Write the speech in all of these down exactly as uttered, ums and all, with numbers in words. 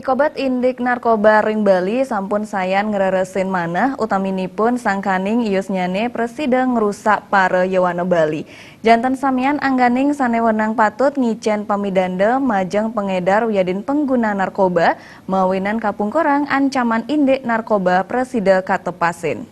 Kobat indik narkoba ring Bali sampun sayan ngreresin manah, utaminipun sangkaning iusnyane prasida ngrusak para yowana Bali. Janten samian angganing sane wenang patut ngicen pamidanda majeng pangedar wiadin pangguna narkoba, mawinan kapungkurang ancaman indik narkoba prasida katepasin.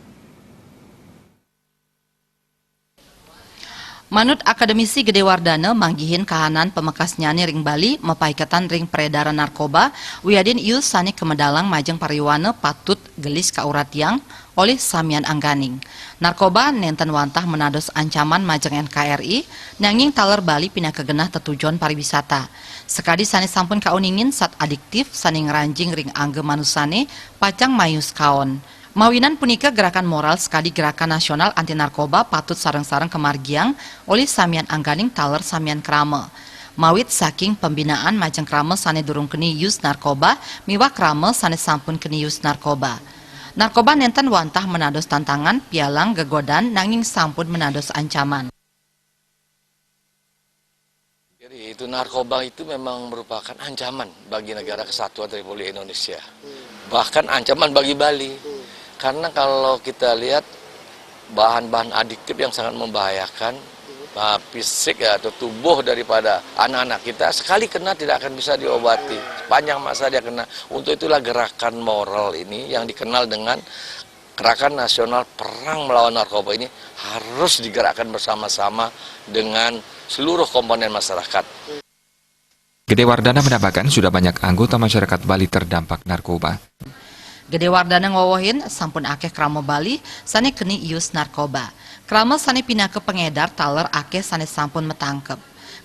Manut akademisi Gede Wardana, manggihin kahanan pamekasnyane ring Bali mapaiketan ring peredaran narkoba wiadin ius sane kamedalang majeng pariwana patut gelis kauratiang olih samian angganing. Narkoba nenten wantah manados ancaman majeng N K R I, nanging taler Bali pinaka genah tetujon pariwisata. Sakadi sane sampun kauningin, sat adiktif sane ngranjing ring angga manusane pacang mayus kaon. Mawinan punika, gerakan moral sakadi gerakan nasional anti narkoba patut sareng-sareng kamargiang olih samian angganing taler samian krama. Mawit saking pembinaan majeng krama sane durung keni ius narkoba miwah krama sane sampun keni ius narkoba. Narkoba nenten wantah manados tantangan, pialang, gegodan, nanging sampun manados ancaman. Jadi itu narkoba itu memang merupakan ancaman bagi negara kesatuan Republik Indonesia. Bahkan ancaman bagi Bali. Karena kalau kita lihat bahan-bahan adiktif yang sangat membahayakan, uh, fisik ya, atau tubuh daripada anak-anak kita, sekali kena tidak akan bisa diobati. Sepanjang masa dia kena. Untuk itulah gerakan moral ini yang dikenal dengan Gerakan Nasional Perang Melawan Narkoba ini harus digerakkan bersama-sama dengan seluruh komponen masyarakat. Gede Wardana menambahkan, sudah banyak anggota masyarakat Bali terdampak narkoba. Gede Wardana ngwewehin, sampun akeh krama Bali sane keni ius narkoba. Krama sane pinaka pangedar taler akeh sane sampun matangkeb.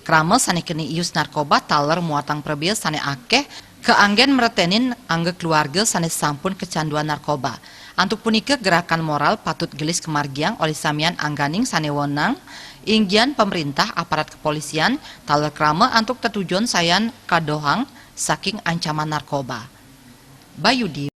Krama sane keni ius narkoba taler muatang prabea sane akeh kaanggen mretenin angga keluarga sane sampun kecanduan narkoba. Antuk punika, gerakan moral patut gelis kamargiang olih samian angganing sane wenang, inggian pamerintah, aparat kepolisian, taler krama antuk tetujon sayan kadohang saking ancaman narkoba. Bayudi.